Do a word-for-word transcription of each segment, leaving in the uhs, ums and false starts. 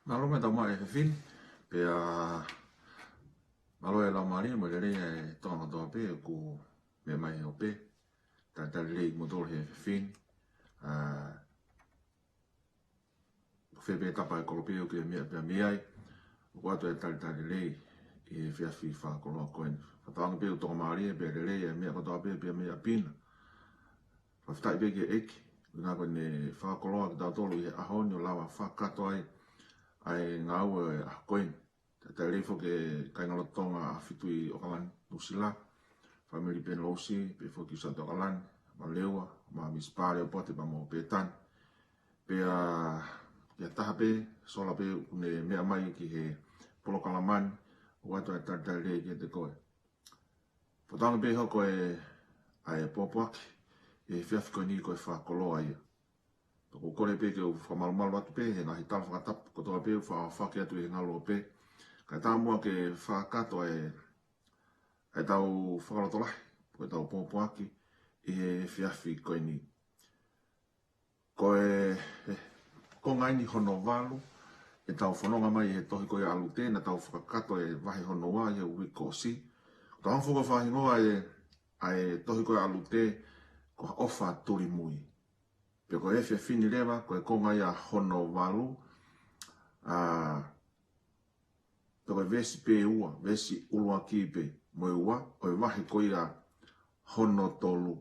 Mālō e tau mai he efiafi ni, pea mālō e laumālie mo e lelei ʻa e Tonga kotoa pē ʻoku meʻa mai he ope. Talitali lelei kimoutolu he efiafi ni. ʻA, ʻoku fē pē tapa e kolope ʻoku ke meʻa pē mei ai, ʻoku ʻoatu e talitali lelei ʻi he efiafi fakakoloa ko eni. Fakatauange pē ʻoku tokamālie pea lelei e meʻa kotoa pē pea mei ʻapi na. Fakafetaʻi pē ki he ʻEiki, ʻuhinga ko ʻene fakakoloa kitautolu ʻi he ʻaho ni ʻo lava fakakakato ai ʻa e ngāue ʻo e ʻaho ko eni. Talitali lelei foki ki he kāinga loto Tonga ʻa Fitu ʻi ʻAokalani, Nuʻusila, fāmili Penrose, pehē foki ki South ʻAokalani, Valeua, mo Misipale ʻo Poate pea mo Pētani. Pea, pea taha pē, sola pē, ʻoku ne meʻa mai ki he polokalama ni, ʻoatu e talitali lelei kiate koe. Fakatauange pē hoko e, ʻa e pōpoaki ʻi he efiafi ko eni ko e fakakoloa ia. Pea ʻoku ou kole pē ke u fakamalumalu atu pē he ngaahi tala fakatapu kotoa pē ʻoku fa-, fakahoko atu ʻi he ngaluope. Kae ʻatā muʻa ke fakakakato e, ʻetau fakalotolahi, ko ʻetau pōpoaki ʻi he efiafi ko eni. Ko e, e konga eni hono valu ʻetau fononga mai he tohi ko ia ʻa Lute, naʻa tau fakakakato e vahe hono ua ʻi he uike kuo ʻosi. Tau hanga foki ʻo fakahingoa e, ʻa e tohi ko ia ʻa Lute ko e ʻOfa Tulimui. Pea ko e efiafi ni leva, ko e konga ia hono valu, ʻa, pea ko e veesi pē ʻe ua, veesi ʻuluaki pē mo e ua, ʻo e vahe ko ia hono tolu.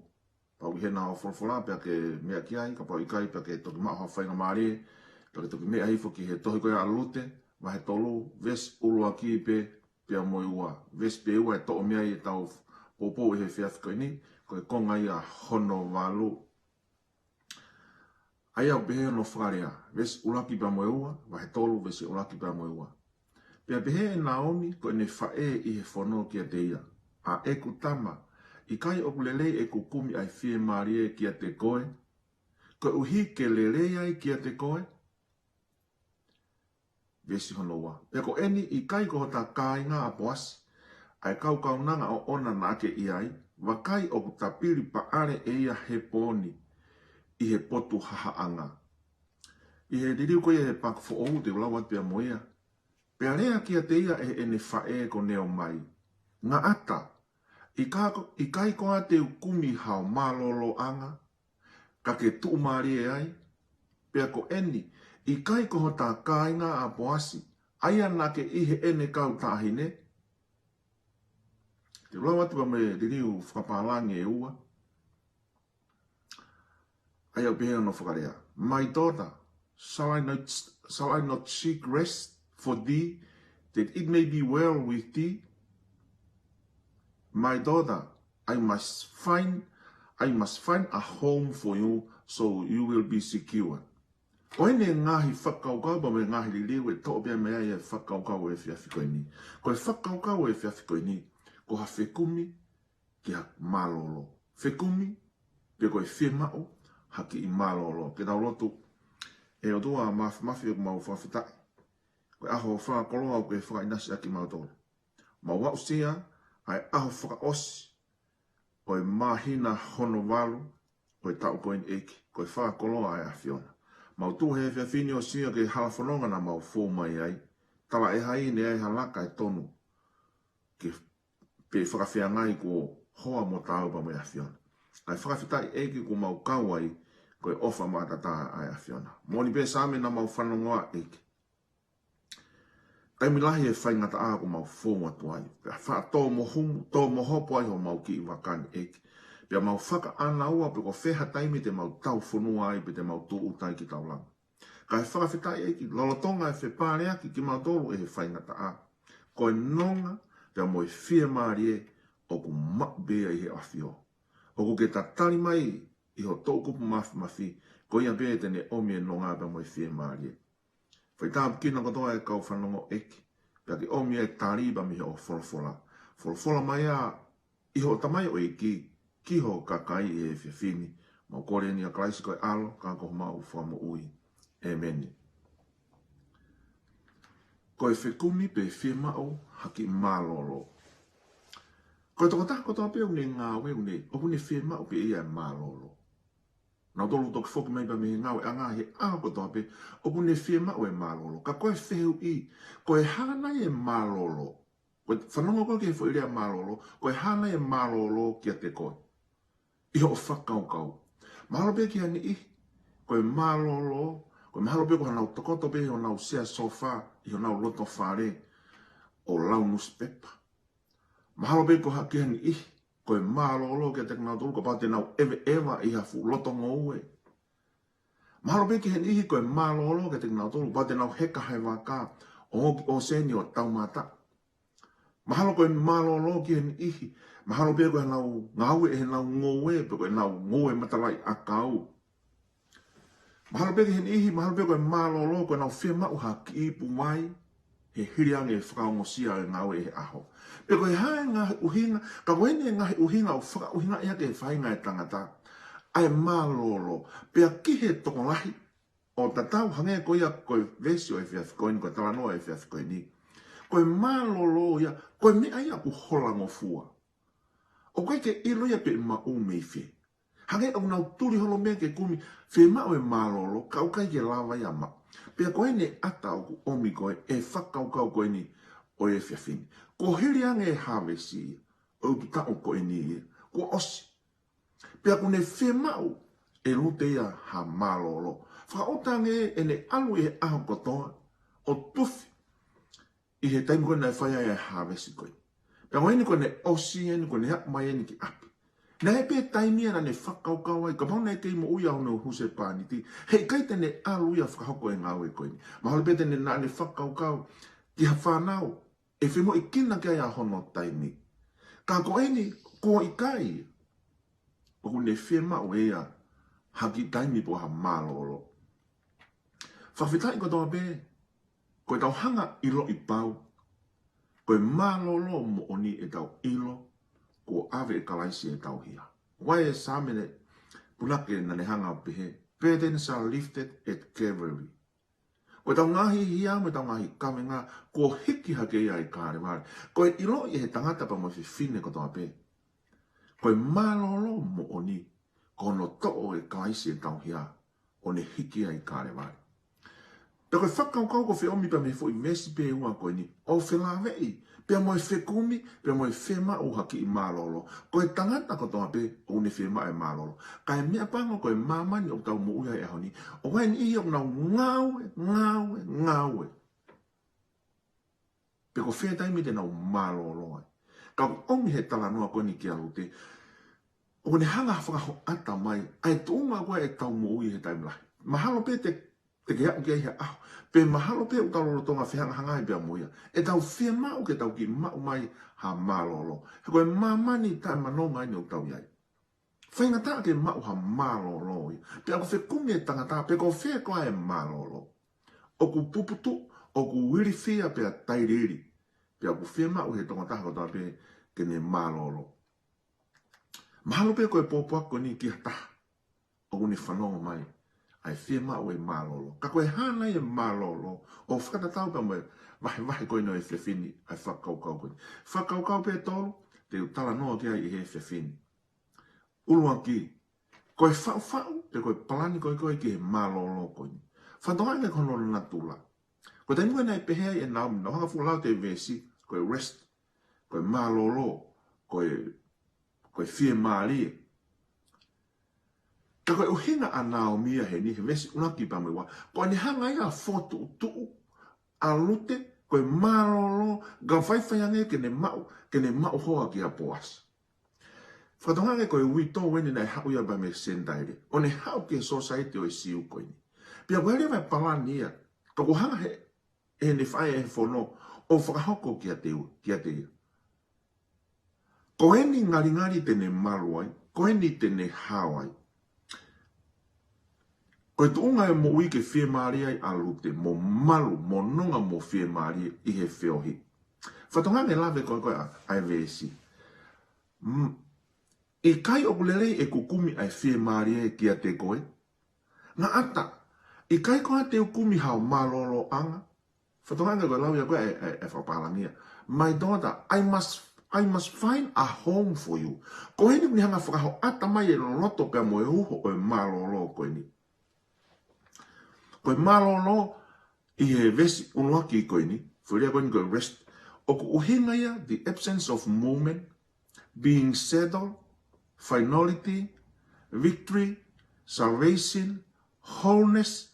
Pau ʻi hena ʻo folofola pea ke meʻa ki ai, kapau ʻikai pea ke toki maʻu ha faingamālie, pea ke toki meʻa hifo ki he tohi ko ia ʻa Lute, vahe tolu, veesi ʻuluaki pē, pea mo e ua. Veesi pē ʻe ua ʻe toʻo mei ai ʻetau poupou ʻi he efiafi ko eni, ko e konga ia hono valu. ʻA ia ʻoku pehē hono fakalea, veesi ʻuluaki pea mo e ua, vahe tolu, veesi ʻuluaki pea mo e ua. Pea pehē ʻe Naomi ko ʻene faʻē ʻi he fono kiate ia, ʻA ʻeku tama, ʻikai ʻoku lelei ʻeku kumi ʻa e fiemālie kiate koe, koeʻuhi ke lelei ai kiate koe? Veesi hono ua. Pea ko eni ʻikai ko hota kāinga ʻa Poasi, ʻa e kaukaunanga ʻoʻona naʻa ke ʻi ai, vakai ʻoku tapili paʻale ʻe ia he pō ni ʻi he potu hahaʻanga. ʻI he liliu ko ia he paaki foʻou te u lau atu pea mo ia. Pea lea kiate ia ʻe heʻene faʻē ko Neomai, Ngaʻata, ʻikai ko, ʻikai koā te u kumi hao mālōlōʻanga, ka ke tuʻumālie ai? Pea ko eni, ʻikai ko hota kāinga ʻa Poasi, ʻa ia naʻa ke ʻi heʻene kau taʻahine? Te u lau atu pea mo e liliu fakapālangi ʻe ua. ʻA ia ʻoku pehē hono fakalea, My daughter, shall I not, shall I not seek rest for thee, that it may be well with thee? My daughter, I must find, I must find a home for you so you will be secure. Ko ʻene ngaahi fakakaukau pea mo e ngaahi liliu ʻe toʻo pē mei ai e fakakaukau ʻo e efiafi ko eni. Ko e fakakaukau ʻo e efiafi ko eni, ko ha fekumi ki ha mālōlō. Fekumi, pe ko e fiemaʻu ha kiʻi mālōlō. Ke tau lotu. ʻE ʻOtua Māfimafi, ʻoku mau fakafetaʻi. Ko e ʻaho fakakoloa ʻoku ke fakaʻinasi ʻaki kimautolu. Mau aʻusia ʻa e ʻaho fakaʻosi ʻo e māhina hono valu ʻo e taʻu ko eni ʻEiki, ko e fakakoloa ʻa e ʻAfiona. Mau tuʻu he efiafi ni ʻo sio ki he hala fononga naʻa mau fou mai ai. Tala ʻe hai ne ai ha laka ʻe tonu ke pe fakafeangai kuo hoa mo taau pea mo e ʻAfiona. Kae fakafetaʻi ʻEiki kuo mau kau ai, ko e ʻofa maʻataʻatā ʻa e ʻAfiona. Moʻoni pē Saame naʻa mau fanongoa ʻEiki. Taimi lahi e faingataʻa kuo mau fou atu ai. Pea faʻa tō mo humu, tō mo hopo ai homau kiʻi vaka ni ʻEiki. Pea mau fakaʻānaua pe ko fē ha taimi te mau taufonua ai pe te mau tūʻuta ai ki taulanga. Kae fakafetaʻi ʻEiki, lolotonga e fepaleaki kimautolu ʻe he faingataʻa, ko e nonga pea mo e fiemālie ʻoku maʻu pē ia ʻi he ʻAfio. ʻOku ke tatali mai ʻi ho toʻukupu māfimafi, ko ia pē te ne ʻomi e nonga pea mo e fiemālie. Faitāpuekina kotoa e kau fanongo ʻEiki, pea ke ʻomi e tali pea mei hoʻo folofola. Folofola mai ā ʻi hoʻo tamaioʻeiki ki ho kakai ʻi he efiafi ni. Mau kole ni ʻia Kalaisi ko e ʻAlo, ka ko homau Fakamoʻui. ʻĒmeni. Ko e fekumi pe fiemaʻu ha kiʻi mālōlō. Ko e tokotaha kotoa pē ʻoku ne ngāue ʻoku ne, ʻoku ne fiemaʻu pē ia e mālōlō. nautolu toki foki mai pea mei he ngāueʻanga he ʻaho kotoa pē, ʻoku ne fiemaʻu e mālōlō. Ka ko e fehuʻi, ko e hā nai e mālōlō? Ko e fanongo ko ē ki he foʻi lea mālōlō, ko e hā nai e mālōlō kiate koe ʻi hoʻo fakakaukau? Mahalo pē ki ha niʻihi, ko e mālōlō, ko e mahalo pē ko hanau tokoto pē honau sea sofa ʻi honau loto fale ʻo lau nusipepa. Mahalo pē ko ha ki ha niʻihi, ko e mālōlō kiate kinautolu kapau te nau ʻeveʻeva ʻi ha fuʻu loto ngoue. Mahalo pē ki ha niʻihi ko e mālōlō kiate kinautolu kapau te nau heka he vaka ʻo ō ki ʻōseni ʻo taumātaʻu. Mahalo ko e mālōlō ki ha niʻihi, mahalo pē ko ʻenau ngāue ʻi heʻenau ngoue, pe ko ʻenau ngoue matalaʻiʻakau. Mahalo pē ki ha niʻihi, mahalo pē ko e mālōlō ko ʻenau fiemaʻu ha kiʻi ipu mai, he hili ange e fakaongosia e ngāue he ʻaho. Pe ko e hā e ngaahi ʻuhinga, ka ko eni e ngaahi ʻuhinga ʻoku fakaʻuhingaʻi ʻaki e faʻahinga e tangata ʻa e mālōlō, pea ki he tokolahi, ʻo tatau hangē ko ia ko e veesi ʻo e efiafi ko eni, ko e talanoa ʻo e efiafi ko eni. Ko e mālōlō ia, ko e meʻa ia ʻoku holangofua. ʻOku ʻikai ke ʻilo ia pe maʻu mei fē. Hangē ʻoku nau tuli holo meʻa ke kumi, fiemaʻu e mālōlō, ka ʻoku ʻikai ke lava ia maʻu. Pea ko eni e ʻata ʻoku ʻomi ko ē e fakakaukau ko eni ʻo e efiafi ni. Kuo hili ange e hāvesi ia ʻo e ʻutu taʻu ko eni ia, kuo ʻosi. Pea ʻoku ne fiemaʻu ʻe Lute ia ha mālōlō. Fakaʻuta ange ʻene ʻalu ʻi he ʻaho kotoa ʻo tufi ʻi he taimi ko ē naʻe fai ai e hāvesi ko ē. Pea ko eni kuo ne ʻosi eni, kuo ne aʻu mai eni ki ʻapi. Naʻe pē taimi ia naʻa ne fakakaukau ai, kapau naʻe kei moʻui ʻa hono husepāniti, heʻikai te ne ʻalu ia ʻo fakahoko e ngāue ko eni. Mahalo pē te ne, naʻa ne fakakaukau ki ha fānau ʻe femoʻuekina ki ai ʻa hono taimi. Ka ko eni, kuo ʻikai. ʻOku ne fiemaʻu ʻe ia ha kiʻi taimi pe ha mālōlō. Fakafetaʻi kotoa pē, ko ʻetau hanga ʻo ʻiloʻi pau, ko e mālōlō moʻoni ʻetau ʻilo kuo ʻave ʻe Kalaisi ʻetau hia. Ko e Saame naʻe punake naʻa ne hanga ʻo pehē, "Burdens are lifted at Calvary." Ko ʻetau ngaahi hia mo ʻetau ngaahi kavenga kuo hiki hake ia ʻi Kalevale. Ko e ʻiloʻi ʻe he tangata pea mo e fefine kotoa pē, ko e mālōlō moʻoni ko hono toʻo ʻe Kalaisi ʻetau hia ʻo ne hiki ia ʻi Kalevale. Pea ko e fakakaukau ʻoku feʻomi pea mei he foʻi veesi pē ʻe ua ko eni, ʻo felāveʻi pea mo e fekumi, pea mo e fiemaʻu ha kiʻi mālōlō. Ko e tangata kotoa pē ʻoku ne fiemaʻu e mālōlō. Ka e meʻapango ko e māmani ʻoku tau moʻui ai he ʻaho ni, ʻoku ʻi ai e niʻihi ʻoku nau ngāue, ngāue, ngāue, pea ko fē taimi te nau mālōlō ai? Ka ʻoku ʻomi he talanoa ko eni kia Lute, ʻoku ne hanga ʻo fakahoʻata mai ʻa e tuʻunga ko ē ʻetau moʻui he taimi lahi. Mahalo pē te, te ke aʻu ki ai he ʻaho, pe mahalo pē ʻoku tau lolotonga fehangahangai pea mo ia. ʻEtau fiemaʻu ke tau kiʻi maʻu mai ha mālōlō. He ko e māmani taʻemanonga eni ʻoku tau ʻi ai. Faingataʻa ke maʻu ha mālōlō ia. Pea ʻoku fekumi e tangata pe ko fē koā e mālōlō. ʻOku puputuʻu, ʻoku ilifia pea tailiili. Pea ʻoku fiemaʻu he tokotaha kotoa pē ke ne mālōlō. Mahalo pē ko e pōpoaki ko eni ki ha taha ʻoku ne fanongo mai ʻa e fiemaʻu e mālōlō. Ka ko e hā nai e mālōlō? ʻO fakatatau pea mo e vahevahe ko eni ʻo e efiafi ni, ʻa e fakakaukau ko eni. Fakakaukau pē ʻe tolu te u talanoa ki ai ʻi he efiafi ni. ʻUluaki, ko e faʻufaʻu pe ko e palani ko ē ko ē ki he mālōlō ko eni. Fakatokangaʻi ange ko hono natula. Ko e taimi ko ē naʻe pehē ai ʻe Naomi, naʻa ku hanga ʻo fuʻu lau atu e veesi, ko e rest, ko e mālōlō, ko e, ko e fiemālie. Ka ko e ʻuhinga ʻa Naomi ia heni, he veesi ʻuluaki pea mo e ua, ko ʻene hanga ia ʻo fokotuʻutuʻu ʻa Lute ko e mālōlō, ka faifai ange ke ne maʻu, ke ne maʻu hoa kia Poasi. Fakatokangaʻi ange ko e uitou eni naʻe haʻu ia pea mei he Senitaile, ʻo ne haʻu ki he sōsaieti ʻo e Siu ko eni. Pea ko e leva e palani ia, ka kuo hanga he, ʻe heʻene faʻē ʻi he fono ʻo fakahoko kiate u, kiate ia. Ko eni ngalingali te ne malu ai, ko eni te ne hao ai. Ko e tuʻunga e moʻui ke fiemālie ai ʻa Lute, mo malu, mo nonga mo fiemālie ʻi he feohi. Fakatokangaʻi ange e lave ko ē ko ē ʻa, ʻa e veesi. Mm. ʻIkai ʻoku lelei ʻeku kumi ʻa e fiemālie kiate koe? Ngata, ʻikai koā te u kumi haʻo mālōlōʻanga? Fakatokangaʻi ange ko e lau ia ko ē ʻa e, ʻa e, ʻa e fakapālangi ia. My daughter, I must I must find a home for you. Ko eni ʻoku ne hanga fakahoʻata mai e loloto pea mo e uho ʻo e mālōlō ko eni. Ko e mālōlō ʻi he veesi ʻuluaki ko eni, foʻi lea ko eni ko e rest, ʻoku ʻuhinga ia the absence of movement, being settled, finality, victory, salvation, wholeness,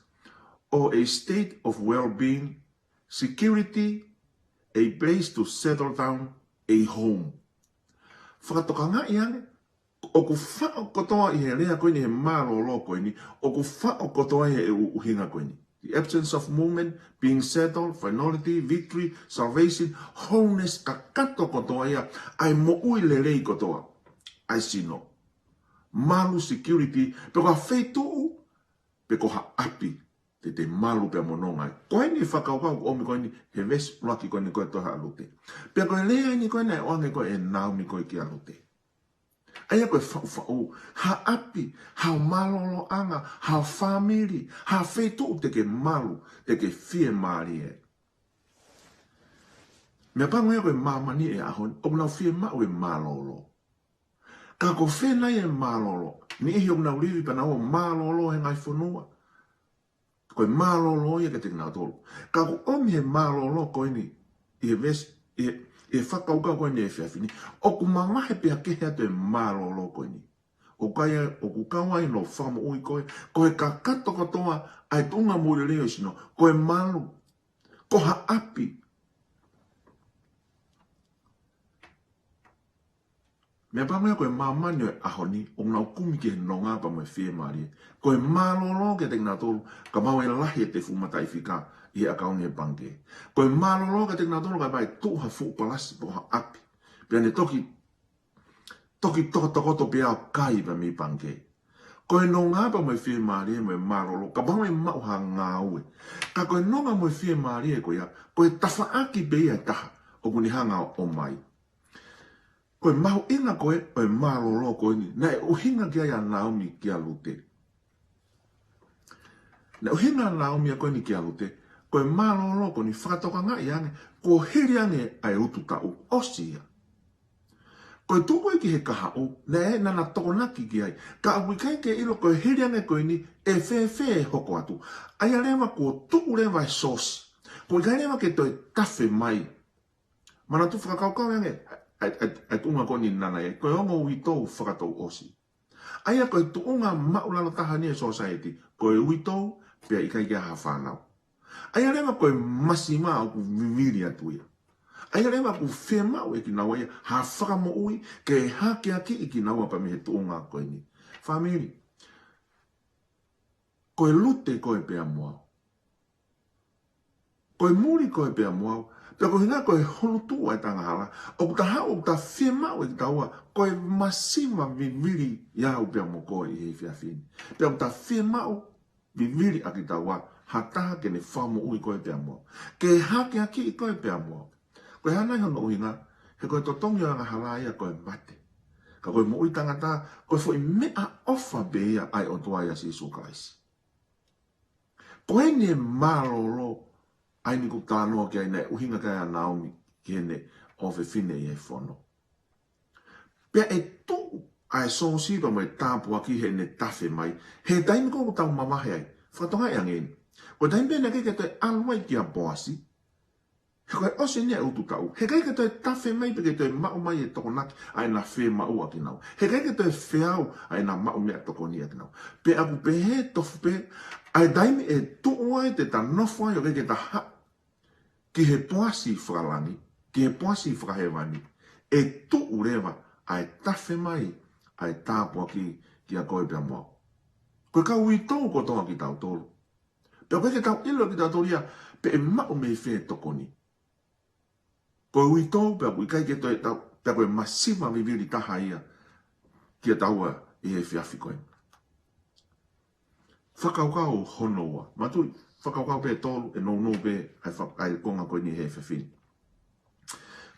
or a state of well-being, security, a place to settle down, a home. Fakatokangaʻi ange, ʻoku faʻo kotoa ʻi he lea ko eni he mālōlō ko eni, ʻoku faʻo kotoa ʻi he ʻuhinga ko eni. The absence of movement, being settled, finality, victory, salvation, wholeness, kakato kotoa ia, ʻa e moʻui lelei kotoa, ʻa e sino. Malu, security, pe ko ha feituʻu, pe ko ha ʻapi, te te malu pea mo nonga ai. Ko eni e fakakaukau ʻoku ʻomi ko eni he veesi ʻuluaki ko eni ko e tohi ʻa Lute. Pea ko e lea eni ko eni ʻoange ko ē ʻe Naomi ko ē kia Lute. ʻA ia ko e faʻufaʻu, ha ʻapi, ha mālōlōʻanga, ha fāmili, ha feituʻu te ke malu, te ke fiemālie. Meʻapango ia ko e māmani ʻi he ʻaho ni, ʻoku nau fiemaʻu e mālōlō. Ka ko fē nai e mālōlō? Niʻihi ʻoku nau livi pea nau ō ʻo mālōlō he ngaahi fonua. Ko e mālōlō ia kiate kinautolu. Ka ʻoku ʻomi he mālōlō ko eni, ʻi he veesi, ʻi he, ʻi he fakakaukau ko eni he efiafi ni, ʻoku mavahe pea kehe atu e mālōlō ko eni. ʻOku ʻikai, ʻoku kau ai hono fakamoʻui koe, ko e kakato kotoa ʻa e tuʻunga moʻui lelei ʻo e sino, ko e malu, ko ha ʻapi. Meʻapango ia ko e māmani ʻo e ʻaho ni, ʻoku nau kumi ki he nonga pea mo e fiemālie. Ko e mālōlō kiate kinautolu, kapau ʻe lahi e tefu mataʻifika ʻi he ʻakauni he pangikē. Ko e mālōlō kiate kinautolu, kapau ʻe tuʻu ha fuʻu palasi pe ko ha ʻapi, pea ne toki, toki tokotokoto pea ʻo kai pea mei pangikē. Ko e nonga pea mo e fiemālie mo e mālōlō, kapau ʻe maʻu ha ngāue. Ka ko e nonga mo e fiemālie ko ia, ko e tafaʻaki pē ia ʻe taha ʻoku ne hanga ʻo ʻomai. Ko e mahuʻinga ko ē ʻo e mālōlō ko eni, naʻe ʻuhinga ki ai ʻa Naomi kia Lute. Naʻe ʻuhinga ʻa Naomi ko eni kia Lute, ko e mālōlō ko eni fakatokangaʻi ange, kuo hili ange ʻa e utu taʻu, ʻosi ia. Ko e tuʻu ko ē ki he kahaʻu, naʻe, naʻa na tokonaki ki ai. Ka ʻoku ʻikai ke ʻilo ko e hili ange ko eni, ʻe fēfē e hoko atu. ʻA ia leva kuo tuʻu leva e source. ʻOku ʻikai leva ke toe tafe mai. Manatu fakakaukau ange, ʻa e, ʻa e, ʻa e tuʻunga ko eni naʻa na ʻi ai, ko e ongo uitou fakatouʻosi. ʻA ia ko e tuʻunga māʻulalo taha eni e society, ko e uitou, pea ʻikai ke ʻi ai ha fānau. ʻA ia leva ko e masiva ʻoku vivili atu ia. ʻA ia leva ʻoku fiemaʻu ʻe kinaua ia ha fakamoʻui, ke hakeakiʻi kinaua pea mei he tuʻunga ko eni. Fāmili, ko e Lute koe pea mo au. Ko e muli koe pea mo au. Pea ko e ʻuhinga ko e hulutuʻa e angahala. ʻOku ta haʻu, ʻoku ta fiemaʻu ʻe kitaua, ko e masiva vivili ia au pea mo koe ʻi he efiafi ni. Pea ʻoku ta fiemaʻu vivili ʻa kitaua, ha taha ke ne fakamoʻui koe pea mo au. Ke hakeakiʻi koe pea mo au. Ko e hā nai hono ʻuhinga? He ko e totongi ʻo e angahala ia ko e mate. Ka ko e moʻui taʻengata, ko e foʻi meʻaʻofa pē ia ʻa e ʻOtua ʻia Sīsū Kalaisi. Ko eni e mālōlō, ʻa eni ʻoku ta talanoa ki ai naʻe ʻuhinga ki ai ʻa Naomi ki heʻene ʻofefine ʻi he fono. Pea ʻe tuʻu ʻa e source pea mo e tāpuaki heʻene tafe mai, he taimi ko ē ʻoku tau mavahe ai. Fakatokangaʻi ange eni. Ko e taimi pē naʻe ʻikai ke toe ʻalu ai kia Poasi, he ko e ʻosi eni ʻa e utu taʻu. He ʻikai ke toe tafe mai pe ke toe maʻu mai e tokonaki ʻa ʻena fiemaʻu ʻa kinaua. He ʻikai ke toe feau ʻa ʻena maʻu meʻatokoni ʻa kinaua. Pea ʻoku pehē tofu pē, ʻa e taimi ʻe tuʻu ai te ta nofo ai ʻo ʻikai ke ta haʻu ki he Poasi fakalangi, ki he Poasi fakahēvani, ʻe tuʻu leva ʻa e tafe mai ʻa e tāpuaki kia koe pea mo au. Ko e kau uitou kotoa kitautolu. Pea ʻoku ʻikai ke tau ʻilo kitautolu ia pe ʻe maʻu mei fē e tokoni. Ko e uitou pea ʻoku ʻikai ke toe tau, pea ko e masiva vivili taha ia kia taua ʻi he efiafi ko ē. Fakakaukau hono ua. Manatuʻi, fakakaukau pē ʻe tolu, ʻe nounou pē ʻa e fa-, ʻa e konga ko eni he efiafi ni.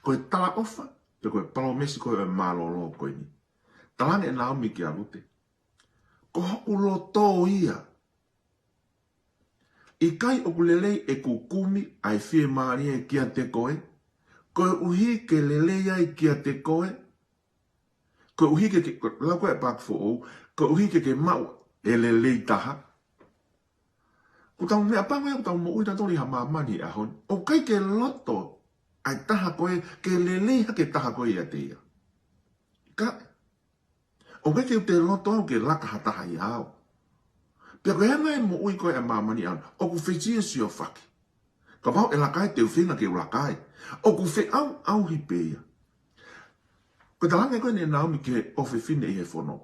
Ko e talaʻofa, pe ko e palōmesi ko ē ʻo e mālōlō ko eni. Talaange ʻe Naomi kia Lute, ko hoku loto ia. ʻIkai ʻoku lelei ʻeku kumi ʻa e fiemālie kiate koe, Koeʻuhi ke lelei ai kiate koe. Koeʻuhi ke, ke, ko e lau ko ē ʻa e paaki foʻou, koeʻuhi ke ke maʻu e lelei taha. Ko ʻetau meʻapango ia, ko ʻetau moʻui tautolu ʻi ha māmani he ʻaho ni. ʻOku ʻikai ke loto ʻa e taha ko ē ke lelei hake e taha ko ē ʻiate ia. Ka, ʻoku ʻikai ke u toe loto au ke laka ha taha ʻiate au. Pea ko e anga e moʻui ko ē ʻa māmani ʻaho ni, ʻoku fesiosiofaki. Kapau ʻe laka ai te u feinga ke u laka ai. ʻOku feʻauʻauhi pē ia. Ko e talaange ko ē ʻe Naomi ki he ʻofefine ʻi he fono.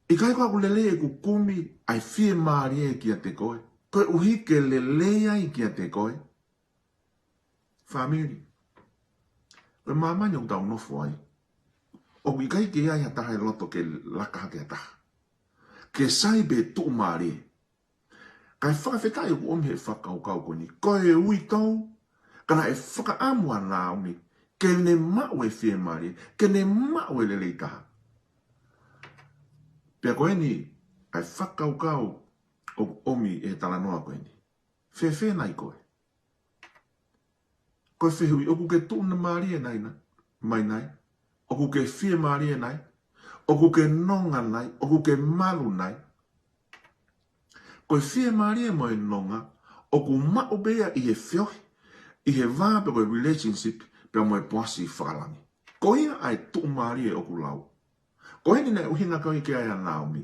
ʻIkai ko ʻeku lelei ʻeku kumi ʻa e fiemālie kiate koe. Koeʻuhi ke lelei ai kiate koe. Fāmili. Ko e māmani ʻoku tau nofo ai, ʻoku ʻikai ke ʻi ai ha taha ʻe loto ke laka hake ha taha. Ke sai pē tuʻumālie. Kae fakafetaʻi ʻoku ʻomi he fakakaukau ko eni. Ko e uitou, ka naʻe fakaʻamu ʻa Naomi ke ne maʻu e fiemālie, ke ne maʻu e lelei taha. Pea ko eni ʻa e fakakaukau ʻoku ʻomi he talanoa ko eni. Fēfē nai koe? Ko e fehuʻi, ʻoku ke tuʻumālie nai na, mai nai? ʻOku ke fiemālie nai? ʻOku ke nonga nai? ʻOku ke malu nai? Ko e fiemālie mo e nonga, ʻoku maʻu pē ia ʻi he feohi, ʻi he vā pe ko e relationship pea mo e poasi fakalangi. Ko ia ʻa e tuʻumālie ʻoku lau. Ko eni naʻe ʻuhinga ko ē ki ai ʻa Naomi.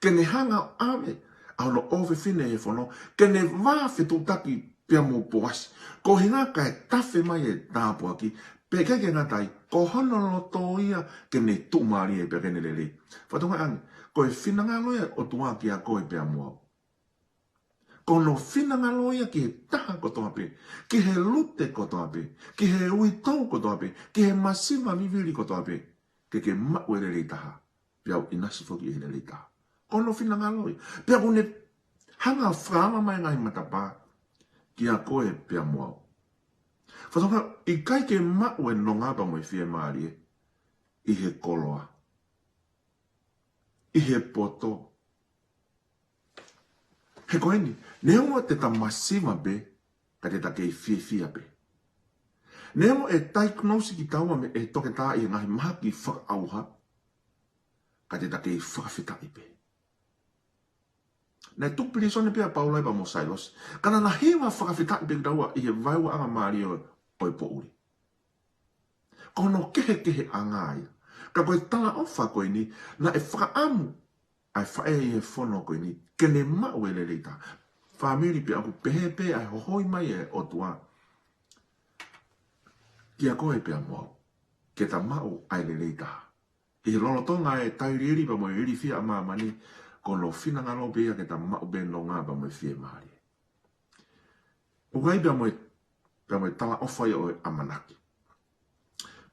Ke ne hanga ʻo ʻave ʻa hono ʻofefine he fono, ke ne vā fetuʻutaki pea mo Poasi. Ko e ʻuhinga kae tafe mai e tāpuaki, pea ʻikai ke ngata ai, ko hono loto ia ke ne tuʻumālie pea ke ne lelei. Fatongia ange, ko e finangalo ia ʻo e ʻOtua kiate koe pea mo au. Ko hono finangalo ia ki he taha kotoa pē, ki he Lute kotoa pē, ki he uitou kotoa pē, ki he masiva vivili kotoa pē, ke ke maʻu e lelei taha, pea u ʻinasi foki ʻi he lelei taha. Ko hono finangalo ia. Pea ʻoku ne hanga ʻo fakaava mai e ngaahi matapā kiate koe pea mo au. Fatongia, ʻikai ke maʻu e nonga pea mo e fiemālie ʻi he koloa, ʻi he poto. He ko eni, neongo te ta masiva pē, ka te ta kei fiefia pē. Neongo ʻe diagnose kitaua mei he toketā ʻi he ngaahi mahaki fakaʻauha, ka te ta kei fakafetaʻi pē. Naʻe tuku pilīsone pē ʻa Paula pea mo Sailosi, ka naʻa na hiva fakafetaʻi pē kitaua ʻi he vaeuaʻanga mālie ʻo, ʻo e poʻuli. Ko hono kehekeheʻanga ia. Ka ko e talaʻofa ko eni, naʻe fakaʻamu ʻa e faʻē ʻi he fono ko eni ke ne maʻu e lelei taha. Fāmili, pea ʻoku pehē pē ʻa e hohoi mai ʻa e ʻOtua kiate koe pea mo au, ke ta maʻu ʻa e lelei taha. ʻI he lolotonga e tailiili pea mo e ilifia ʻa māmani, ko hono finangalo pē ia ke ta maʻu pē nonga pea mo e fiemālie. ʻOku ʻi ai pea mo e, pea mo e talaʻofa ia ʻo e ʻamanaki.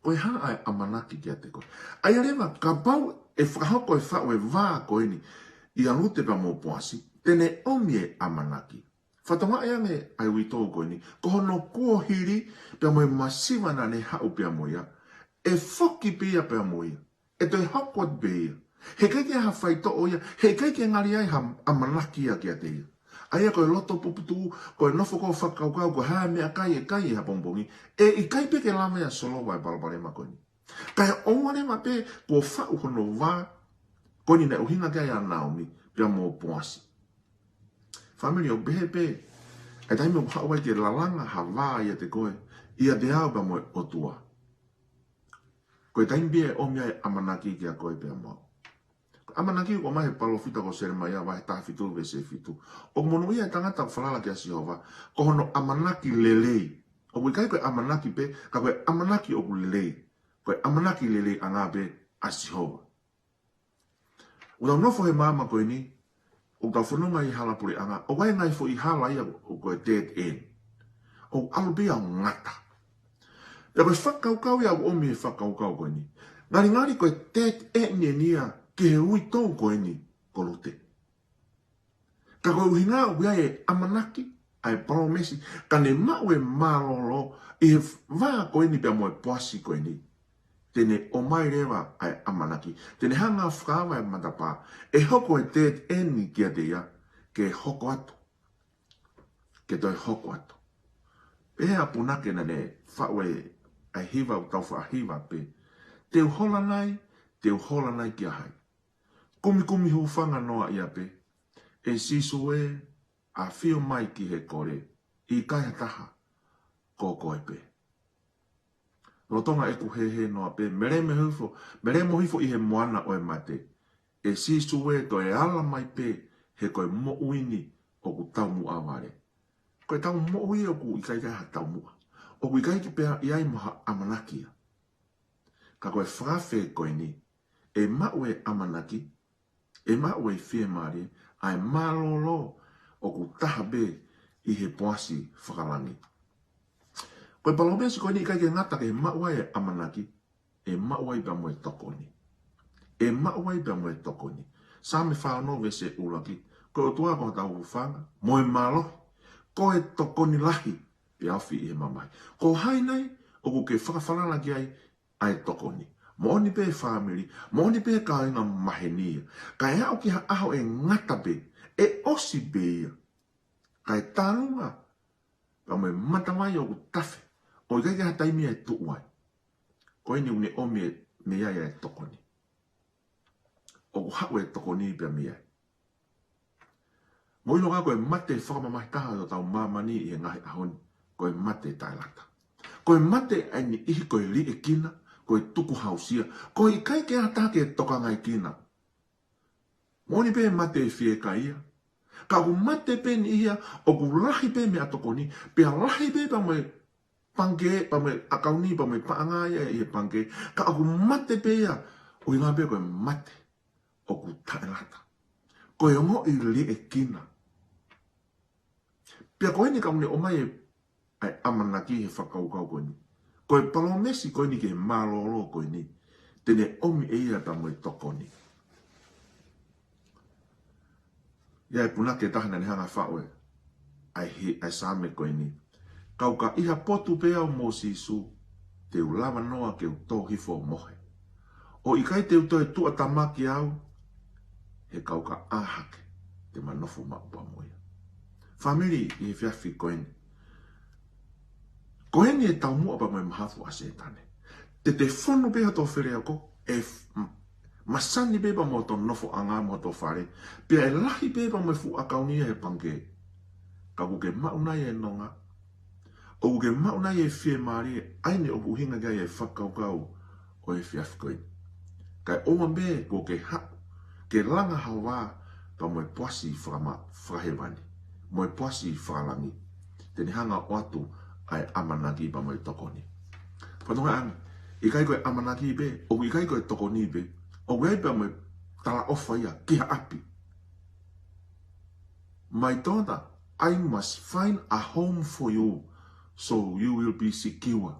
Ko e hā ʻa e ʻamanaki kiate koe? ʻA ia leva kapau ʻe fakahoko e faʻu e vā ko eni ʻia Lute pea mo Poasi, te ne ʻomi e ʻamanaki. Fatongia ange ʻa e uitou ko eni, ko hono kuohili pea mo e masiva naʻa ne haʻu pea mo ia, ʻe foki pē ia pea mo ia. ʻE toe hoko atu pē ia. Heʻikai ke ʻi ai ha faitoʻo ia, heʻikai ke ngali ʻi ai ha ʻamanaki ia kiate ia. ʻA ia ko e loto puputuʻu, ko e nofo ko ē ʻo fakakaukau, ko e hā e meʻakai ʻe kai ʻi ha pongipongi, ʻe ʻikai pē ke lava ia ʻo solova e palopalema ko eni. Kae ʻoua leva pē kuo faʻu hono vā ko eni naʻe ʻuhinga ki ai ʻa Naomi pea mo Poasi. Fāmili, ʻoku pehē pē ʻa e taimi ʻoku haʻu ai ke lalanga ha vā ʻiate koe, ʻiate au pea mo e ʻOtua. Ko e taimi pē ia ʻe ʻomi ai e ʻamanaki kiate koe pea mo au. Ko e ʻamanaki ʻoku ʻomai he palōfita ko Selemaia vahe taha fitu veesi fitu. ʻOku monūʻia e tangata ʻoku falala kia Sihova, ko hono ʻamanaki lelei. ʻOku ʻikai ko e ʻamanaki pē, ka ko e ʻamanaki ʻoku lelei. Ko e ʻamanaki leleiʻanga pē ʻa Sihova. ʻOku tau nofo he māmani ko eni, ʻoku tau fononga ʻi he hala puleʻanga, ʻoku ʻi ai e ngaahi foʻi hala ia ʻoku ko e dead end. ʻOku ʻalu pē ia ʻo ngata. Pea ko e fakakaukau ia ʻoku ʻomi he fakakaukau ko eni. Ngalingali ko e dead end eni ia ki he uitou ko eni ko Lute. Ka ko e ʻuhinga ʻoku ʻi ai e ʻamanaki, ʻa e palōmesi, ka ne maʻu e mālōlō ʻi he vā ko eni pea mo e Poasi ko eni. Te ne ʻomai leva ʻa e ʻamanaki. Te ne hanga ʻo fakaava e matapā. ʻE hoko e dead end kiate ia, ke hoko atu. Ke toe hoko atu. Pehē ʻa e punake naʻa ne faʻu ʻa e hiva ʻoku tau faʻa hiva pē. Te u hola nai, te u hola nai kia hai? Kumikumi hūfanga noa ia pē. ʻE Sīsū ē, ʻafio mai ki he kole, ʻikai ha taha, ko koe pē. Lolotonga ʻeku hēhē noa pē, melemo hifo, melemo hifo ʻi he moana ʻo e mate. ʻE Sīsū ē, toe ala mai pē, he ko e moʻui ni ʻoku taumuʻa vale. Ko ʻetau moʻui ʻoku ʻikai ke ʻi ai ha taumuʻa. ʻOku ʻikai ke pea ʻi ai mo ha ʻamanaki ia. Ka ko e fakaafe ko eni, ʻe maʻu e ʻamanaki, ʻe maʻu e fiemālie, ʻa e mālōlō ʻoku taha pē ʻi he poasi fakalangi. Ko e palōmesi ko eni ʻikai ke ngata ke maʻu ai e ʻamanaki, ʻe maʻu ai pea mo e tokoni. ʻE maʻu ai pea mo e tokoni. Saame fā ono veesi ʻuluaki, ko e ʻOtua ko hotau hūfanga, mo e mālohi, ko e tokoni lahi, pea ofi ʻi he mamahi. Ko hai nai, ʻoku ke fakafalala ki ai, ʻa e tokoni. Moʻoni pē fāmili, moʻoni pē kāinga maheni ia. Ka ʻe aʻu ki ha ʻaho ʻe ngata pē, ʻe ʻosi pē ia. Kae tālunga, pea mo e matavai ʻoku tafe, ʻo ʻikai ke ha taimi ʻe tuʻu ai. Ko eni ʻoku ne ʻomi e mei ai ʻa e tokoni. ʻOku haʻu e tokoni pea mei ai. Mou ʻilo ange ko e mate fakamamahi taha ʻi hotau māmani ʻi he ngaahi ʻaho ni, ko e mate taʻelata. Ko e mate ʻa e niʻihi ko e liʻekina, ko e tukuhausia, ko e ʻikai ke ʻi ai ha taha ke tokangaekina. Moʻoni pē mate ʻe fiekaia. Ka ʻoku mate pē niʻihi ia, ʻoku lahi pē meʻatokoni, pea lahi pē pea mo e pangikē, pea mo e ʻakauni, pea mo e paʻanga ia ʻi he pangikē. Ka ʻoku mate pē ia, ʻuhinga pē ko e mate ʻoku taʻelata. Ko e ongoʻi liʻekina. Pea ko eni ka ʻoku ne ʻomai e, ʻa e ʻamanaki he fakakaukau ko eni. Ko e palōmesi ko eni ki he mālōlō ko eni. Te ne ʻomi ʻe ia pea mo e tokoni. ʻI ai e punake ʻe taha naʻa ne hanga faʻu e, ʻa e he, ʻa e saame ko eni. Kau ka ʻi ha potu pē au mo Sīsū, te u lava noa ke u tō hifo ʻo mohe. ʻO ʻikai te u toe tuʻa tama kia au, he kau ka ʻā hake, te ma nofo maʻu pea mo ia. Fāmili ʻi he efiafi ko eni. Ko eni e taumuʻa pea mo e mahafu ʻa Sētane. Te te fonu pē hoto feleoko, ʻe f-, m-, masani pē pea mo hoto nofoʻanga mo hoto fale, pea ʻe lahi pē pea mo e fuʻu ʻakauni ia he pangikē. Ka ʻoku ke maʻu nai e nonga, ʻoku ke maʻu nai e fiemālie, ʻa eni ʻoku ʻuhinga ki ai e fakakaukau ʻo e efiafi ko eni. Kae ʻoua pē kuo ke haʻu, ke langa ha vā pea mo e poasi fakama-, fakahēvani, mo e poasi fakalangi. Te ne hanga ʻo ʻoatu ʻa e ʻamanaki pea mo e tokoni. Fatongia ange, ʻikai ko e ʻamanaki pē, ʻoku ʻikai ko e tokoni pē, ʻoku ʻi ai pea mo e talaʻofa ia ki ha ʻapi. My daughter, I must find a home for you, so you will be secure.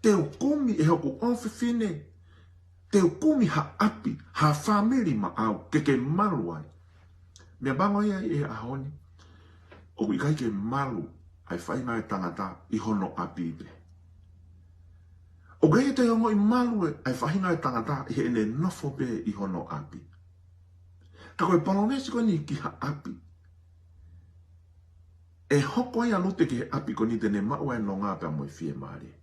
Te u kumi ʻe hoku ʻofefine, te u kumi ha ʻapi, ha fāmili maʻau, ke ke malu ai. Meʻapango ia ʻi he ʻaho ni, ʻoku ʻikai ke malu ʻa e faʻahinga e tangata ʻi hono ʻapi pē. ʻOku ʻikai ke toe ongoʻi malu ʻa e faʻahinga e tangata ʻi heʻene nofo pē ʻi hono ʻapi. Ka ko e palōmesi ko eni ki ha ʻapi. ʻE hoko ai ʻa Lute ki he ʻapi ko eni te ne maʻu ʻa e nonga pea mo e fiemālie.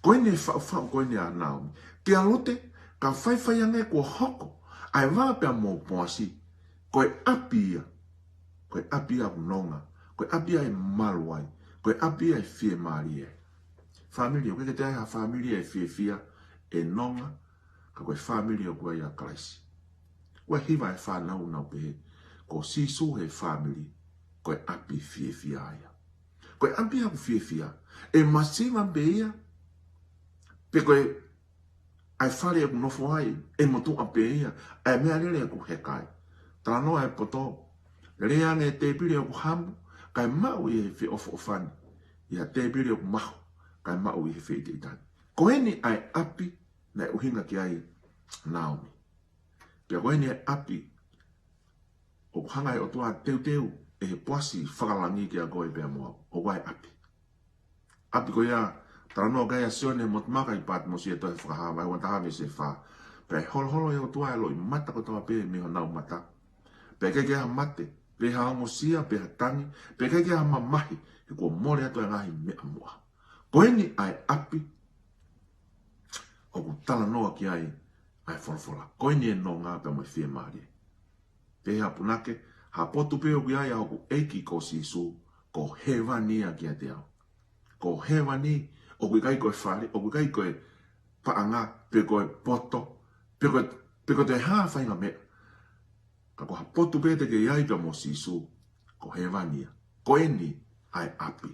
Ko eni e faʻufaʻu ko eni ʻa Naomi. Kia Lute, ka faifai ange kuo hoko ʻa e vā pea mo Poasi, ko e ʻapi ia, ko e ʻapi ia ʻoku nonga, ko e ʻapi ia ʻe malu ai, ko e ʻapi ia ʻe fiemālie ai. Fāmili, ʻoku ʻikai ke toe ʻi ai ha fāmili ʻe fiefia, ʻe nonga, ka ko e fāmili ʻoku ʻi ai ʻa Kalaisi. ʻOku hiva e fānau nau pehē, ko Sīsū he fāmili, ko e ʻapi fiefia ia. Ko e ʻapi ʻoku fiefia, ʻe masiva pē ia, pe ko e ʻa e fale ʻoku nofo ai, ʻe motuʻa pē ia, ʻa e meʻalele ʻoku heka ai. Talanoa e poto, lele ange e tēpile ʻoku hamu, kae maʻu ʻi he feʻofoʻofani, ʻi ha tēpile ʻoku mahu, kae maʻu ʻi he feʻiteʻitani. Ko eni ʻa e ʻapi naʻe ʻuhinga ki ai Naomi. Pea ko eni e ʻapi ʻoku hanga ʻe he ʻOtua ʻo teuteu ʻe he Poasi fakalangi kiate koe pea mo au, ʻoku ʻi ai e ʻapi. ʻApi ko ia, talanoa ki ai ʻa Sione Motumaka ʻi Pātimosi ʻi he tohi Fakahā vahe ua taha veesi fā. Pea ʻe holoholo ʻe he ʻOtua ʻa e loʻimata kotoa pē mei honau mata. Pea ʻe ʻikai ke ʻi ai ha mate, pe ha ongosia, pe ha tangi, pe ʻikai ke ha mamahi, he kuo mole atu e ngaahi meʻa muʻa. Ko eni ʻa e ʻapi ʻoku talanoa ki ai ʻa e folofola. Ko eni e nonga pea mo e fiemālie. Pehē ʻe he punake, ha potu pē ʻoku ʻi ai ʻa hoku ʻEiki ko Sīsū, ko hēvani ia kiate au. Ko hēvani, ʻoku ʻikai ko e fale, ʻoku ʻikai ko e paʻanga, pe ko e poto, pe ko e, pe ko e toe ha faʻahinga meʻa. Ka ko ha potu pē te ke ʻi ai pea mo Sīsū, ko hēvani ia. Ko eni ʻa e ʻapi.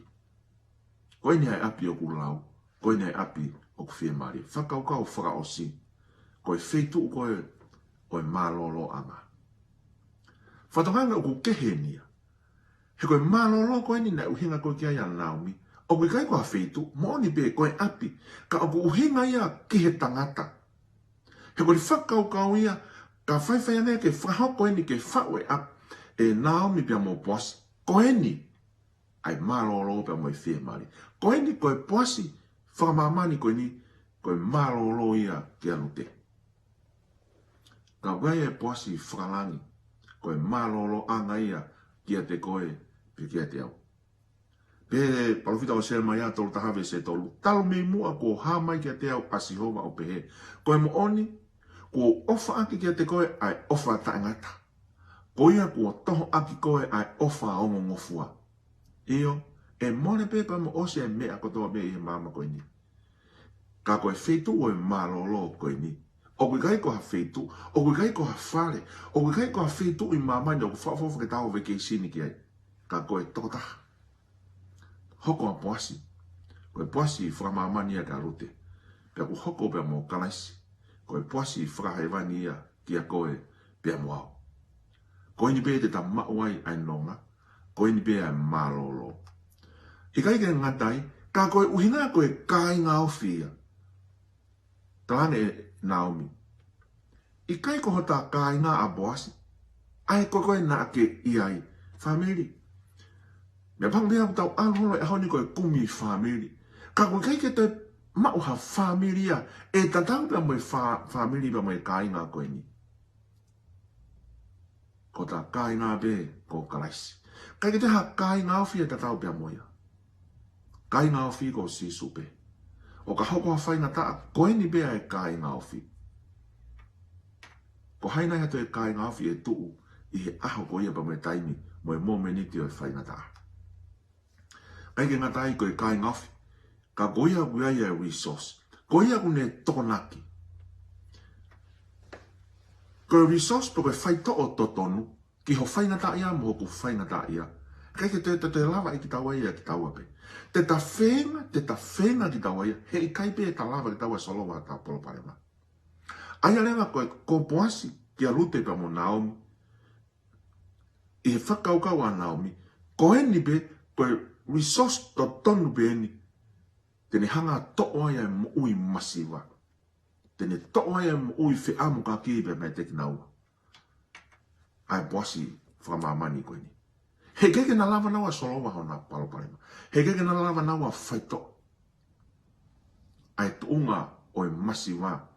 Ko eni ʻa e ʻapi ʻoku lau, ko eni ʻa e ʻapi ʻoku fiemālie. Fakakaukau fakaʻosi, ko e feituʻu ko ē ʻo e mālōlōʻanga. Fakatokanga ʻoku kehe eni ia. He ko e mālōlō ko eni naʻe ʻuhinga ko ē ki ai ʻa Naomi, ʻoku ʻikai ko ha feituʻu, moʻoni pē ko e ʻapi, ka ʻoku ʻuhinga ia ki he tangata. He ko e fakakaukau ia, ka faifai ange ke fakahoko eni ke faʻu e ʻapi ʻe Naomi pea mo Poasi. Ko eni ʻa e mālōlō pea mo e fiemālie. Ko eni ko e Poasi fakamāmani ko eni, ko e mālōlō ia kia Lute. Ka ʻoku ʻi ai e Poasi fakalangi, ko e mālōlōʻanga ia kiate koe, pe kiate au. Pehē ʻe he palōfita ʻo Selemaia tolu taha veesi tolu, talu mei muʻa kuo hā mai kiate au ʻa Sihova ʻo pehē, ko e moʻoni, kuo u ʻofa ʻaki kiate koe ʻa e ʻofa taʻengata. Ko ia kuo toho ʻaki koe ʻa e ʻofa ongongofua. ʻIo, ʻe mole pē pea mo ʻosi e meʻa kotoa pē ʻi he māmani ko eni. Ka ko e feituʻu ʻo e mālōlō ko eni. ʻOku ʻikai ko ha feituʻu, ʻoku ʻikai ko ha fale, ʻoku ʻikai ko ha feituʻu ʻi māmani ʻoku fakaʻofoʻofa ke tau vacation ki ai. Ka ko e tokotaha. Hoko ʻa Poasi. Ko e Poasi fakamāmani ia kia Lute. Pea kuo hoko pea mo Kalaisi. Ko e Poasi fakahēvani ia kia koe pea mo au. Ko eni pē te ta maʻu ai ʻa e nonga. Ko eni pē ʻa e mālōlō. ʻIkai ke ngata ai, ka ko e ʻuhinga ko e kāinga ofi ia. Talaange ʻe Naomi, ʻikai ko hota kāinga ʻa Poasi, ʻa ē ko ē naʻa ke ʻi ai, fāmili. Meʻapango pē ʻoku tau ʻalu holo he ʻaho ni ko e kumi fāmili. Ka ʻoku ʻikai ke toe maʻu ha fāmili ia ʻe tatau pea mo e fā-, fāmili pea mo e kāinga ko eni. Ko hota kāinga pē ko Kalaisi. ʻIkai ke toe ha kāinga ofi ʻe tatau pea mo ia. Kāinga ofi ko Sīsū pē. ʻO ka hoko ha faingataʻa, ko eni pē ʻa e kāinga ofi. Ko hai nai ha toe kāinga ofi ʻe tuʻu ʻi he ʻaho ko ia pea mo e taimi, mo e mōmeniti ʻo e faingataʻa. ʻIkai ke ngata ai ko e kāinga ofi, ka ko ia ʻoku ʻi ai e resource. Ko ia ʻoku ne tokonaki. Ko e resource pe ko e faitoʻo totonu ki ho faingataʻaʻia mo hoku faingataʻaʻia. ʻIkai ke te, te, te lava ʻe kitaua ia kitaua pē. Te ta feinga, te ta feinga kitaua ia, heʻikai pē te ta lava kitaua solova hota palopalema. ʻA ia leva ko e, ko Poasi kia Lute pea mo Naomi. ʻI he fakakaukau ʻa Naomi, ko eni pē, ko e resource totonu pē eni, te ne hanga ʻo toʻo ai ʻa e moʻui masiva. Te ne toʻo ai ʻa e moʻui feʻamokaki pea mei he tekinaua. ʻA e Poasi fakamāmani ko eni. Heʻikai ke na lava naua solova hona palopalema. Heʻikai ke na lava naua faitoʻo ʻa e tuʻunga ʻo e masiva.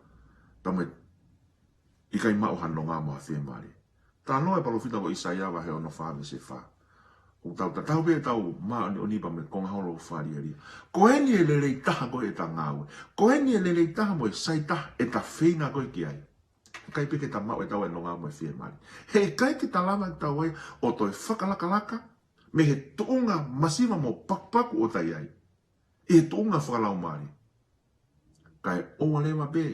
Pea mo e ʻikai maʻu ha nonga mo ha fiemālie. Talanoa e palōfita ko ʻIsaia vahe ono fā veesi fā. ʻOku tau tatau pē ʻetau māʻoniʻoni pea mo e konga holo ʻo Fālielia. Ko eni e lelei taha ko ē ʻeta ngāue. Ko eni e lelei taha mo e sai taha ʻeta feinga ko ē ki ai. ʻIkai pē ke ta maʻu ʻe taua e nonga mo e fiemālie. Heʻikai ke ta lava ʻe taua ia ʻo toe fakalakalaka mei he tuʻunga masiva mo pakupaku ʻo ta ʻi ai. ʻI he tuʻunga fakalaumālie. Kae ʻoua leva pē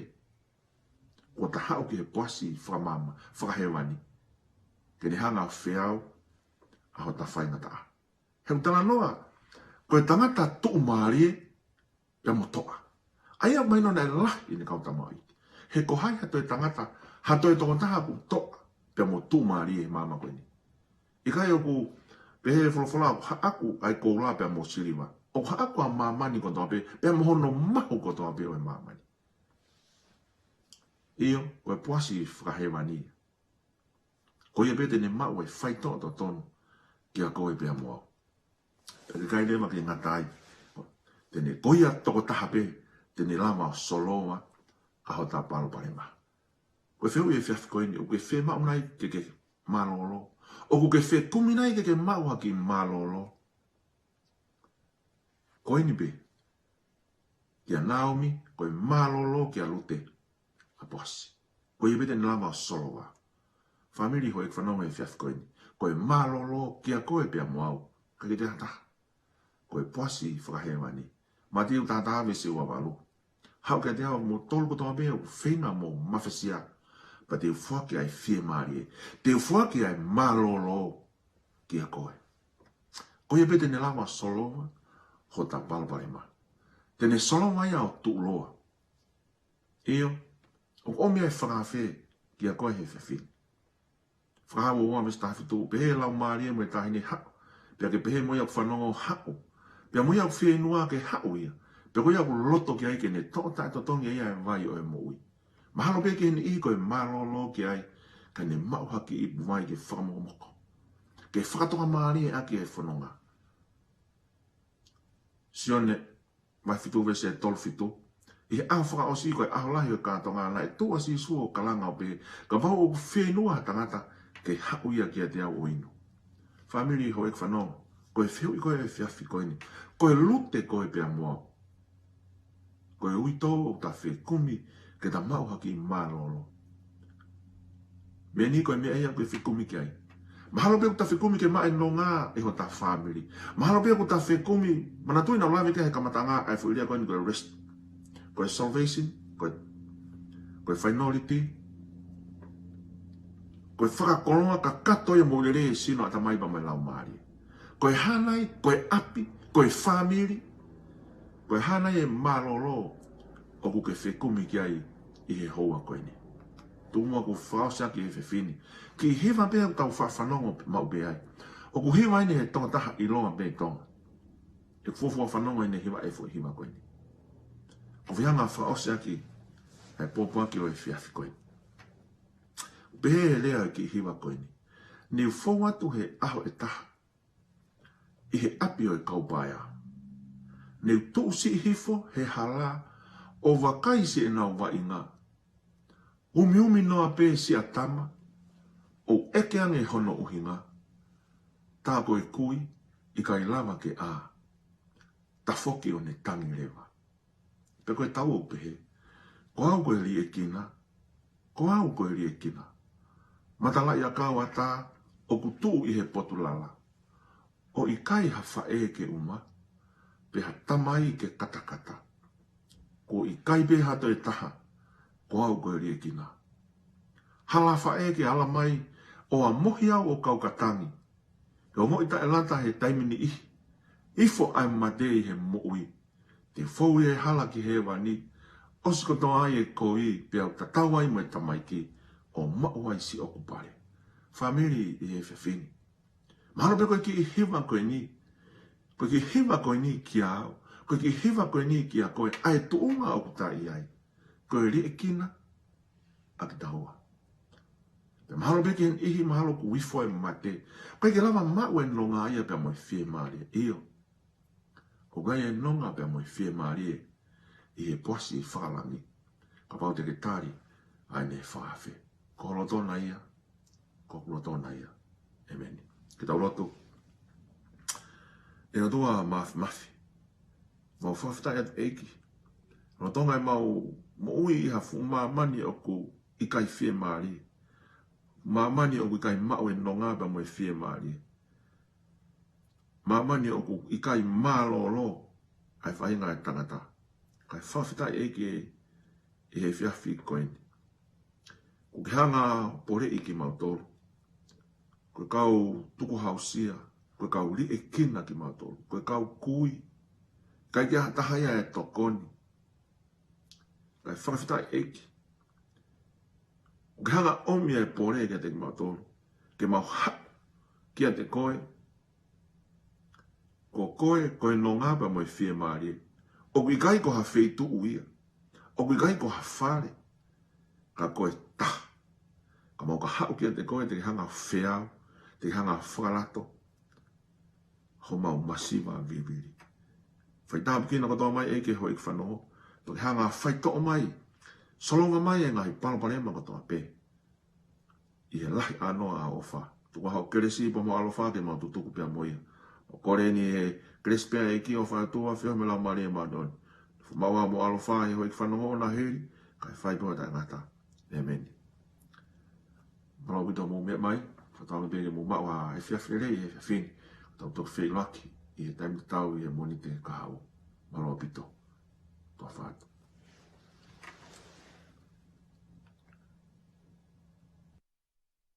kuo ta haʻu ki he Poasi fakamāmani, fakahēvani. Ke ne hanga ʻo feau ʻa hota faingataʻa. He ʻoku talanoa, ko e tangata tuʻumālie pea mo toʻa. ʻA ia mahino naʻe lahi ʻene kau tamaioʻeiki. He ko hai ha toe tangata, ha toe tokotaha ʻoku toʻa pea mo tuʻumālie he māmani ko eni. ʻIkai ʻoku pehē folofola ʻoku haʻaku ʻa e koula pea mo siliva. ʻOku haʻaku ʻa māmani kotoa pē, pea mo hono mahu kotoa pē ʻo e māmani. ʻIo, ko e Poasi fakahēvani. Ko ia pē te ne maʻu e faitoʻo totonu kia koe pea mo au. Pea ʻikai leva ke ngata ai. Te ne, ko ia tokotaha pē, te ne lava ʻo solova ʻa hota palopalema. Ko e fehuʻi he efiafi ko eni, ʻoku ke fiemaʻu nai ke ke mālōlō, ʻOku ke fekumi nai ke ke maʻu ha kiʻi mālōlō? Ko eni pē, kia Naomi, ko e mālōlō kia Lute, ʻa Poasi. Ko ia pē te ne lava ʻo solova. Fāmili, houʻeiki fanongo he efiafi ko eni, ko e mālōlō kia koe pea mo au, ʻikai ke toe ha taha. Ko e Poasi fakahēvani. Mātiu taha taha veesi ua valu. Haʻu kiate au ʻa kimoutolu kotoa pē ʻoku feinga mo mafesia, pea te u foaki ʻa e fiemālie. Te u foaki ʻa e mālōlō kia koe. Ko ia pē te ne lava ʻo solova hota palopalema. Te ne solova ia ʻo tuʻuloa. ʻIo, ʻoku ʻomi ʻa e fakaafe kia koe he efiafi ni. Fakahā ua ua veesi taha fitu, pehē ʻe he Laumālie mo e taʻahine, haʻu. Pea ke pehē mo ia ʻoku fanongo, haʻu. Pea mo ia ʻoku fieinua, ke haʻu ia. Pea ko ia ʻoku loto ki ai, ke ne toʻo taʻetotongi ʻe ia ʻa e vai ʻo e moʻui. Mahalo pē ki he niʻihi ko e mālōlō ki ai, ka ne maʻu ha kiʻi ipu vai ke fakamokomoko, ke fakatokamālie ʻaki e fononga. Sione vahe fitu veesi ʻe tolu fitu. ʻI he ʻaho fakaʻosi, ko e ʻaho lahi ʻo e kātoanga, naʻe tuʻu ʻa Sīsū ʻo kalanga ʻo pehē, kapau ʻoku fieinua ha tangata, ke haʻu ia kiate au ʻo inu. Fāmili, houʻeiki fanongo, ko e fehuʻi ko ē he efiafi ko eni, ko e Lute koe pea mo au? Ko e uitou ʻoku ta fekumi ke ta maʻu ha kiʻi mālōlō? Meʻa ni ko e meʻa ia ʻoku ke fekumi ki ai. Mahalo pē ʻoku ta fekumi ke maʻu e nonga ʻe hota fāmili. Mahalo pē ʻoku ta fekumi, manatuʻi naʻa ku lave ki ai he kamataʻanga ʻa e foʻi lea ko eni ko e rest, ko e salvation, ko e, ko e finality, ko e fakakoloa kakato ia mo lelei e sino, ʻatamai pea mo e laumālie. Ko e hā nai, ko e ʻapi, ko e fāmili, ko e hā nai e mālōlō ʻoku ke fekumi ki ai ʻi he houa ko eni? Tuku muʻa ke u fakaʻosi ʻaki he efiafi ni kiʻi hiva pē ʻoku tau faʻa fanongo maʻu pē ai. ʻOku hiva eni ʻe he tokotaha ʻiloa pē ʻi Tonga. ʻE fuofua fanongo ʻene hiva e foʻi hiva ko eni. ʻOku ou fie hanga ʻo fakaʻosi ʻaki ʻa e pōpoaki ʻo e efiafi ko eni. Pehē ʻe he lea ʻo e kiʻi hiva ko eni: Ne u fou atu he ʻaho ʻe taha ʻi he ʻapi ʻo e kau paea. Ne u tuʻu siʻi hifo he hala ʻo vakai siʻenau vaʻinga. Umiumi noa pē siʻa tama, ʻo ʻeke ange hono ʻuhinga. Tā ko e kui, ʻikai lava ke ʻā. Tafoki ʻo ne tangi leva. Pea ko e tau ʻoku pehē: Ko au ko e liʻekina, ko au ko e liʻekina. Matalaʻiʻakau ʻatā ʻoku tuʻu ʻi he potu lala. ʻO ʻikai ha faʻē ke ʻuma, pe ha tamai ke katakata. Kuo ʻikai pē ha toe taha, ko au ko e liʻekina. Hala faʻē ke ala mai ʻo amohi au ʻo kau ka tangi. He ongoʻi taʻelata he taimi niʻihi, ifo ʻa e mate ʻi he moʻui. Te u fou ʻi he hala ki hēvani, ʻosi kotoa ai e koi, pea u tatau ai mo e tamaiki, ʻo maʻu ai siʻoku pale. Fāmili, ʻi he efiafi ni, mahalo pē ko e kiʻi hiva ko eni, ko e kiʻi hiva ko eni kia au, ko e kiʻi hiva ko eni kia koe, ʻa e tuʻunga ʻoku ta ʻi ai. Ko e liʻekina ʻa kitaua. Pea mahalo pē ki he niʻihi mahalo kuo ifo e mate, ʻikai ke lava maʻu e nonga ia pea mo e fiemālie. ʻIo, ʻoku ʻi ai e nonga pea mo e fiemālie ʻi he Poasi fakalangi, kapau te ke tali ʻa ʻene fakaafe. Ko ho loto na ia, ko hoku loto na ia. ʻEmeni. Ke tau lotu. ʻE ʻOtua Māfimafi, mau fakafetaʻi atu ʻEiki, lolotonga ʻemau moʻui ʻi ha fuʻu māmani ʻoku ʻikai fiemālie, māmani ʻoku ʻikai maʻu e nonga pea mo e fiemālie, māmani ʻoku ʻikai mālōlō ai e faʻahinga ʻo e tangata. Kae fakafetaʻi ʻEiki ē, ʻi he efiafi ko eni, kuo ke hanga ʻo poleʻi kimautolu. Ko e kau tukuhāusia, ko e kau liʻekina kimautolu, ko e kau kui, ʻikai ke ʻi ai ha taha ia ʻe tokoni. Kae fakafetaʻi ʻEiki, kuo ke hanga ʻo ʻomi ʻa e pole kiate kimautolu, ke mau haʻu kiate koe. Ko koe ko e nonga pea mo e fiemālie. ʻOku ʻikai ko ha feituʻu ia, ʻoku ʻikai ko ha fale, ka ko e taha. Ka mau ka haʻu kiate koe, te ke hanga ʻo feau, te ke hanga ʻo fakalato homau masiva vivili. Fai tāpuekina kotoa mai ʻEiki e houʻeiki fanongo, pea ke hanga ʻo faitoʻo mai, solova mai e ngaahi palopalema kotoa pē, ʻi he lahi ʻānoa ʻa e ʻofa. Tuku ā hoʻo kelesi pea mo e ʻaloʻofa ke mau tutuku pea mo ia. ʻOku kole ni he kelesi pē ʻa e ʻEiki, ʻofa ʻa e ʻOtua, feohi mo e Laumālie Māʻoniʻoni. Fumau ā mo e ʻaloʻofa ʻi he houʻeiki fanongo ʻo nā heli, kae fai pē ʻo taʻengata. ʻĒmeni. Mālō ʻaupito hoʻomou meʻa mai, fakatauange pē ke mou maʻu ha efiafi lelei he efiafi ni, tau toki feʻiloaki ʻi he taimi tatau ʻi he Mōnite kahaʻu.